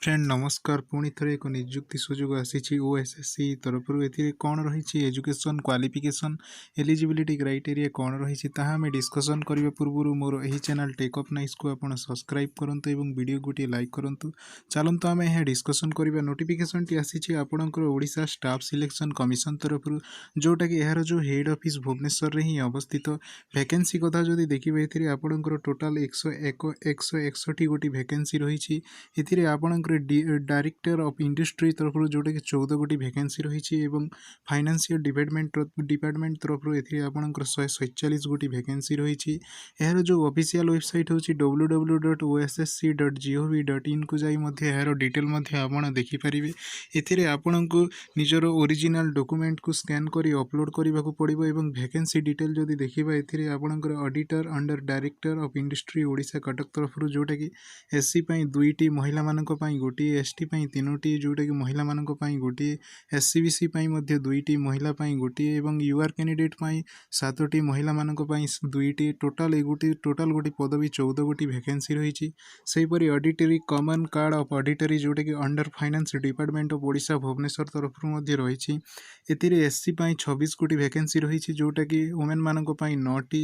Friend, ନମସ୍କାର। ପୁଣି ଥରେ ଏକ ନିଯୁକ୍ତି ସୁଯୋଗ ଆସିଛି ଓଏସ୍ଏସ୍ସି ତରଫରୁ। ଏଥିରେ କ'ଣ ରହିଛି, ଏଜୁକେସନ୍ କ୍ୱାଲିଫିକେସନ୍, ଏଲିଜିବିଲିଟି କ୍ରାଇଟେରିଆ କ'ଣ ରହିଛି, ତାହା ଆମେ ଡିସ୍କସନ୍ କରିବା ପୂର୍ବରୁ ମୋର ଏହି ଚ୍ୟାନେଲ୍ ଟେକ୍ ଅପ୍ ନାଇସ୍କୁ ଆପଣ ସବସ୍କ୍ରାଇବ୍ କରନ୍ତୁ ଏବଂ ଭିଡ଼ିଓ ଗୋଟିଏ ଲାଇକ୍ କରନ୍ତୁ। ଚାଲନ୍ତୁ, ଆମେ ଏହା ଡିସ୍କସନ୍ କରିବା। ନୋଟିଫିକେସନ୍ଟି ଆସିଛି ଆପଣଙ୍କର ଓଡ଼ିଶା ଷ୍ଟାଫ୍ ସିଲେକ୍ସନ୍ କମିଶନ୍ ତରଫରୁ, ଯେଉଁଟାକି ଏହାର ଯେଉଁ ହେଡ଼୍ ଅଫିସ୍ ଭୁବନେଶ୍ୱରରେ ହିଁ ଅବସ୍ଥିତ। ଭ୍ୟାକେନ୍ସି କଥା ଯଦି ଦେଖିବେ, ଏଥିରେ ଆପଣଙ୍କର ଟୋଟାଲ୍ 101, 161 ଗୋଟି ଭ୍ୟାକେନ୍ସି ରହିଛି। ଏଥିରେ ଆପଣଙ୍କର ଡାଇରେକ୍ଟର ଅଫ୍ ଇଣ୍ଡଷ୍ଟ୍ରି ତରଫରୁ ଯେଉଁଟାକି 14 ଗୋଟି ଭ୍ୟାକେନ୍ସି ରହିଛି ଏବଂ ଫାଇନାନ୍ସିଆଲ ଡିପାର୍ଟମେଣ୍ଟ ତରଫରୁ ଏଥିରେ ଆପଣଙ୍କର 147 ଗୋଟି ଭ୍ୟାକେନ୍ସି ରହିଛି। ଏହାର ଯେଉଁ ଅଫିସିଆଲ ୱେବସାଇଟ୍ ହେଉଛି ww.ossc.gov.inକୁ ଯାଇ ମଧ୍ୟ ଏହାର ଡିଟେଲ୍ ମଧ୍ୟ ଆପଣ ଦେଖିପାରିବେ। ଏଥିରେ ଆପଣଙ୍କୁ ନିଜର ଓରିଜିନାଲ୍ ଡକୁମେଣ୍ଟକୁ ସ୍କାନ୍ କରି ଅପଲୋଡ଼ କରିବାକୁ ପଡ଼ିବ। ଏବଂ ଭ୍ୟାକେନ୍ସି ଡିଟେଲ୍ ଯଦି ଦେଖିବା, ଏଥିରେ ଆପଣଙ୍କର Auditor under Director of Industry Odisha, Cuttack ତରଫରୁ ଯେଉଁଟାକି ଏସ୍ ସି ପାଇଁ ଦୁଇଟି, ମହିଳାମାନଙ୍କ ପାଇଁ ଗୋଟିଏ, ଏସ୍ ଟି ପାଇଁ ତିନୋଟି, ଯେଉଁଟାକି ମହିଳାମାନଙ୍କ ପାଇଁ ଗୋଟିଏ, ଏସ୍ ଇ ବି ସି ପାଇଁ ମଧ୍ୟ ଦୁଇଟି, ମହିଳା ପାଇଁ ଗୋଟିଏ ଏବଂ you R candidate ପାଇଁ ସାତୋଟି, ମହିଳାମାନଙ୍କ ପାଇଁ ଦୁଇଟି। ଟୋଟାଲ୍ ଏଗୋଟି ଟୋଟାଲ୍ ଗୋଟି ପଦବୀ 14 ଗୋଟି ଭ୍ୟାକେନ୍ସି ରହିଛି। ସେହିପରି Auditory cum cadre of Auditory, ଯେଉଁଟାକି under Finance Department of Odisha, Bhubaneswar ତରଫରୁ ମଧ୍ୟ ରହିଛି। ଏଥିରେ ଏସ୍ ସି ପାଇଁ 26 ଗୋଟି ଭ୍ୟାକେନ୍ସି ରହିଛି, ଯେଉଁଟାକି ଓମେନ୍ମାନଙ୍କ ପାଇଁ ନଅଟି।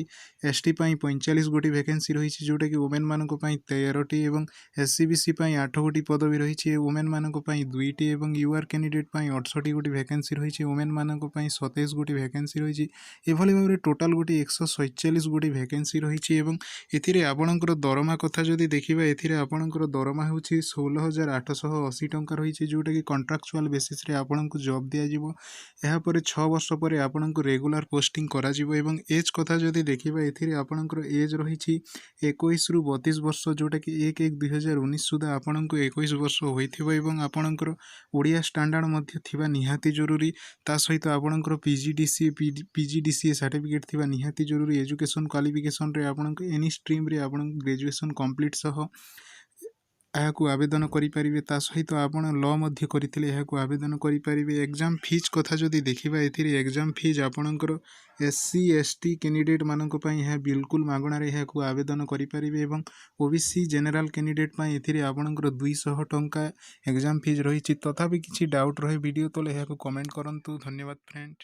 ଏସ୍ ଟି ପାଇଁ 45 ଗୋଟି ଭ୍ୟାକେନ୍ସି ରହିଛି, ଯେଉଁଟାକି ଓମେନ୍ମାନଙ୍କ ପାଇଁ 13ଟି ଏବଂ ଏସ୍ ଇ ବି ସି ପାଇଁ ଆଠ ଗୋଟି ପଦବୀ ରହିଛି, ଓମେନ୍ମାନଙ୍କ ପାଇଁ ଦୁଇଟି ଏବଂ you R candidate ପାଇଁ 68 ଗୋଟି ଭ୍ୟାକେନ୍ସି ରହିଛି, ଓମେନ୍ମାନଙ୍କ ପାଇଁ 27 ଗୋଟି ଭ୍ୟାକେନ୍ସି ରହିଛି। ଏଭଳି ଭାବରେ ଟୋଟାଲ୍ ଗୋଟି 147 ଗୋଟି ଭ୍ୟାକେନ୍ସି ରହିଛି। ଏବଂ ଏଥିରେ ଆପଣଙ୍କର ଦରମା କଥା ଯଦି ଦେଖିବା, ଏଥିରେ ଆପଣଙ୍କର ଦରମା ହେଉଛି 16,880 ଟଙ୍କା ରହିଛି, ଯେଉଁଟାକି କଣ୍ଟ୍ରାକ୍ଚୁଆଲ୍ ବେସିସ୍ରେ ଆପଣଙ୍କୁ ଜବ୍ ଦିଆଯିବ। ଏହାପରେ 6 ବର୍ଷ ପରେ ଆପଣଙ୍କୁ ରେଗୁଲାର ପୋଷ୍ଟିଂ କରାଯିବ। ଏବଂ ଏଜ୍ କଥା ଯଦି ଦେଖିବା, ଏଥିରେ ଆପଣଙ୍କର ଏଜ୍ ରହିଛି 21ରୁ 32 ବର୍ଷ, ଯେଉଁଟାକି 1/1/2019 ସୁଦ୍ଧା ଆପଣଙ୍କୁ 21 ବର୍ଷ ହୋଇଥିବ ଏବଂ ଆପଣଙ୍କର ଓଡ଼ିଆ ଷ୍ଟାଣ୍ଡାର୍ଡ଼ ମଧ୍ୟ ଥିବା ନିହାତି ଜରୁରୀ। ତା ସହିତ ଆପଣଙ୍କର PGDCA certificate ଥିବା ନିହାତି ଜରୁରୀ। ଏଜୁକେସନ୍ କ୍ୱାଲିଫିକେସନ୍ରେ ଆପଣଙ୍କୁ ଏନି ଷ୍ଟ୍ରିମ୍ରେ ଆପଣଙ୍କୁ ଗ୍ରାଜୁଏସନ୍ କମ୍ପ୍ଲିଟ୍ ସହ ଏହାକୁ ଆବେଦନ କରିପାରିବେ। ତା ସହିତ ଆପଣ ଲ ମଧ୍ୟ କରିଥିଲେ ଏହାକୁ ଆବେଦନ କରିପାରିବେ। ଏକ୍ଜାମ୍ ଫିଜ୍ କଥା ଯଦି ଦେଖିବା, ଏଥିରେ ଏକ୍ଜାମ୍ ଫିଜ୍ ଆପଣଙ୍କର ଏସ୍ ସି, ଏସ୍ ଟି କ୍ୟାଣ୍ଡିଡେଟ୍ମାନଙ୍କ ପାଇଁ ଏହା ବିଲକୁଲ ମାଗଣାରେ ଏହାକୁ ଆବେଦନ କରିପାରିବେ ଏବଂ ଓ ବି ସି, ଜେନେରାଲ୍ କ୍ୟାଣ୍ଡିଡେଟ୍ ପାଇଁ ଏଥିରେ ଆପଣଙ୍କର 200 ଟଙ୍କା ଏକ୍ଜାମ୍ ଫିଜ୍ ରହିଛି। ତଥାପି କିଛି ଡାଉଟ୍ ରହେ, ଭିଡ଼ିଓ ତଳେ ଏହାକୁ କମେଣ୍ଟ କରନ୍ତୁ। ଧନ୍ୟବାଦ ଫ୍ରେଣ୍ଡ।